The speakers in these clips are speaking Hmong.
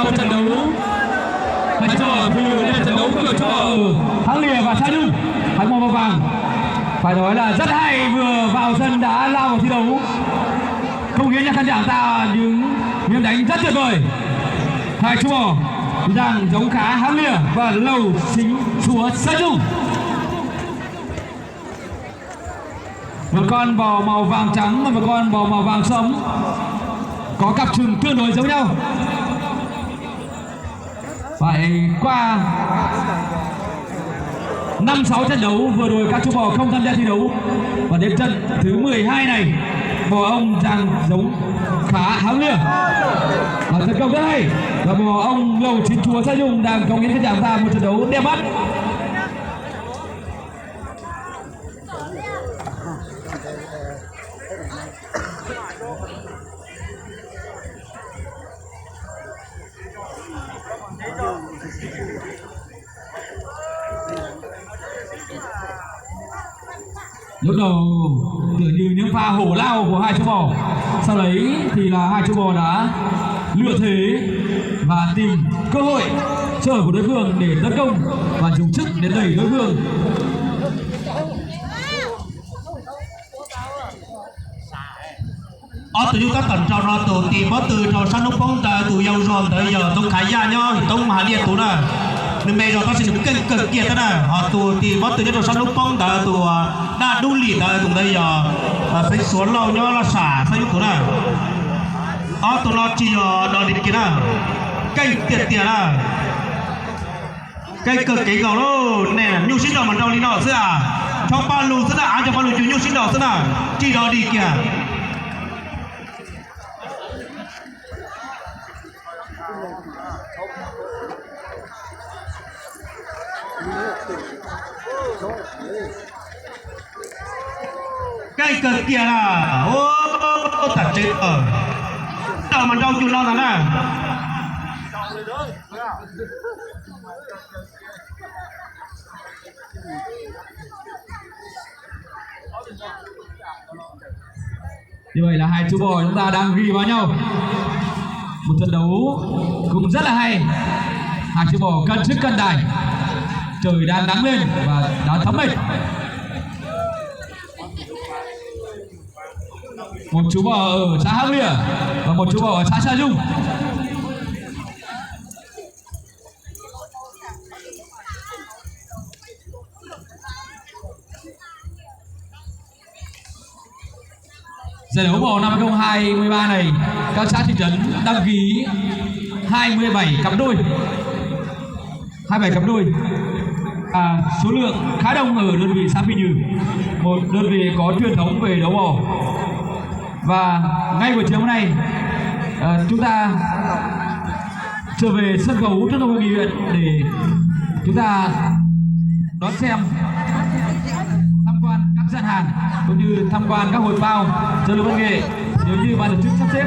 Sau trận đấu, hãy cho ở video đây là trận đấu của Châu Âu. Thắng Liệt và Sa Nhung, hai màu vàng. Phải nói là rất hay, vừa vào sân đã lao vào thi đấu, cống hiến cho khán giả ta những miếng đánh rất tuyệt vời. Hai chú bò đang giống khá hãng liệt và lầu chính chúa Sa Nhung. Một con bò màu vàng trắng và một con bò màu vàng sẫm có cặp sừng tương đối giống nhau. Phải qua năm sáu trận đấu vừa rồi các chú bò không tham gia thi đấu. Và đến trận thứ mười hai này, bò ông đang giống khá háo lượm. Và tấn công rất hay. Và bò ông Lầu Chín Chúa Sa Nhung đang cống hiến cho Đảng ta một trận đấu đẹp mắt. Lúc đầu tưởng như những pha hổ lao của hai chú bò. Sau đấy thì là hai chú bò đã lựa thế và tìm cơ hội sơ hở của đối phương để tấn công và dùng sức để đẩy đối phương. Ob tug nyuj tab tom nraus no, tus tim pob tw rau sab hnub poob ntawd tus yau zog ntawd yog Toob Khav Yaj nyob Toob Hav Liaj tus na. Nws me zog tab sis nws keej kawg kiag thiab na. Ho tus tim pob tw nyob rau sab hnub poob ntawd tus daj dub lim ntawd tus ntawd yog Xeev Suav Lauj nyob Laj Sam xab yub tus na. Ob tug no tsis yog dog dig kiag na, keej tiag tiag na. Keej kawg kev nkaus lauj. Nyuj sib nraus mas nraus li no xwb a, nrho paj lug xwb na, av nrog paj lug cug nyuj sib nraus xwb na, tsis dog dig kiag. Keej kawg kiag na. Tam tsev tawm, nraus mas nraus cug no ntag na. Như vậy là hai chú bò chúng ta đang ghi vào nhau. Một trận đấu cũng rất là hay. Hai chú bò cân sức cân tài. Trời đang nắng lên và đã thấm mệt. Một chú bò ở xã Hắc Lìa và một chú bò ở xã Sa Dung. Giải đấu bò năm hai không hai ba này, các xã thị trấn đăng ký hai mươi bảy cặp đôi. Hai mươi bảy cặp đôi. À, số lượng khá đông ở đơn vị xã Phi Như, một đơn vị có truyền thống về đấu bò. Và ngay buổi chiều hôm nay, ờ, chúng ta trở về sân khấu Trung tâm Hội nghị huyện để chúng ta đón xem, tham quan các gian hàng cũng như tham quan các hội pao giao lưu văn nghệ. Nếu như ban tổ chức sắp xếp,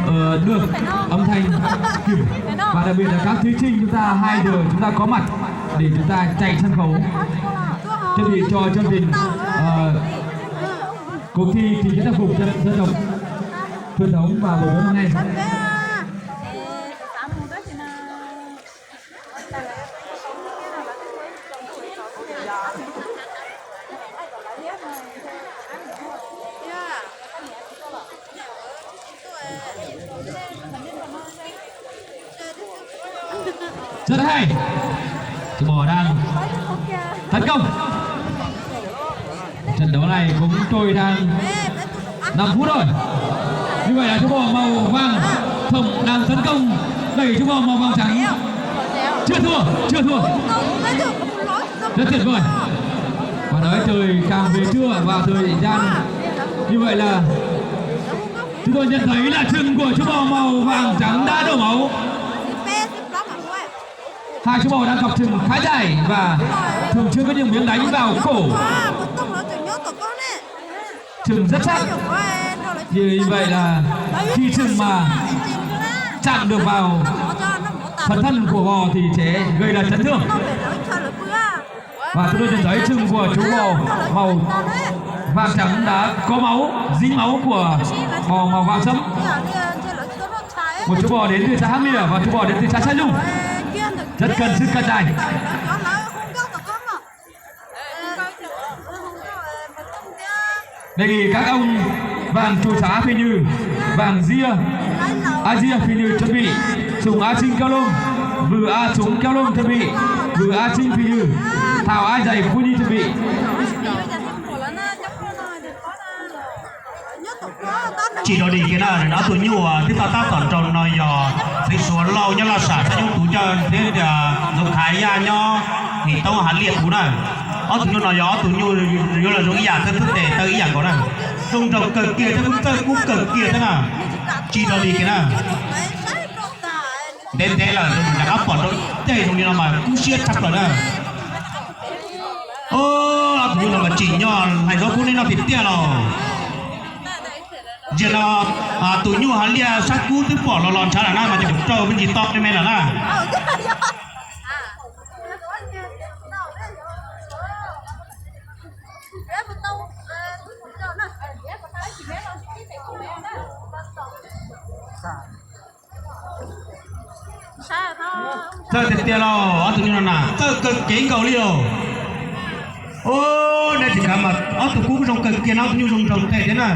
ờ, được âm thanh kiểm và đặc biệt là các thí sinh chúng ta hai đội chúng ta có mặt để chúng ta chạy sân khấu chuẩn bị cho chương trình, ờ, cuộc thi trình diễn trang phục dân, dân tộc truyền thống và buổi tối hôm nay. Rất hay. Chú bò đang tấn công. Trận đấu này cũng trôi đang năm phút rồi. Như vậy là chú bò màu vàng Thông đang tấn công đẩy chú bò màu vàng trắng. Chưa thua, chưa thua. Rất tuyệt vời. Và nói thời càng về trưa và thời gian như vậy là chúng tôi nhận thấy là sừng của chú bò màu vàng trắng đã đổ máu. Hai chú bò đang cặp sừng khá dài và thường xuyên có những miếng đánh vào cổ. Sừng rất sắc. Như vậy là khi sừng mà chạm được vào phần thân của bò thì sẽ gây ra chấn thương. Và chúng tôi nhận thấy sừng của chú bò màu vàng trắng đã có máu, dính máu của bò màu vàng sẫm. Một chú bò đến từ xã Hám Nia và chú bò đến từ xã Sái Lung. Rất cần sự cân bằng. Đề nghị các ông Vàng Chủ xã Phi Như, Vàng Dia, A Dia Phi Như chuẩn bị, Sùng A Trinh Cao Lông, Vự A Sùng Cao Lông chuẩn bị, Vự A Trinh Phi Như, Thảo A Dày Phú Nhi chuẩn bị. Tsis rau di kiag na, ob tug nyuj uas twb tau tab tom nrau no yog Xeev Suav Lauj nyob Laj Sam, Xab Nyuj Tuv Coj thiab Ntxoov Khav Yaj nyob Him Toob Hav Liaj Tuv na. Ob tug nyuj no yog ob tug nyuj yuav los zoo ib yam, thawj thwj tes tawj ib yam nkaus na. Zoo nraug kawg kiag thiab kub txawj kub kawg kiag thiab na. Tsis rau di kiag na. Ntev ntev lawm rov qab pom rau tej zoo li no mas kub siab tshaj plaws na. Ob tug nyuj no mas tsim nyog hlais zaub kub neb noj tiag tiag lauj. Ntsia no, tus nyuj Hav Liaj sab kub twb pom los los ntshav lawm na, mas ces kuv rau me ntsis to me me lawm na. Txawj tiag tiag lauj, ob tug nyuj no na txawj kawg kev nkaus li lauj. Ub, nej tsis kav mas ob tug kub zoo kawg kiag na, ob tug nyuj zoo nraug kawg thiab na.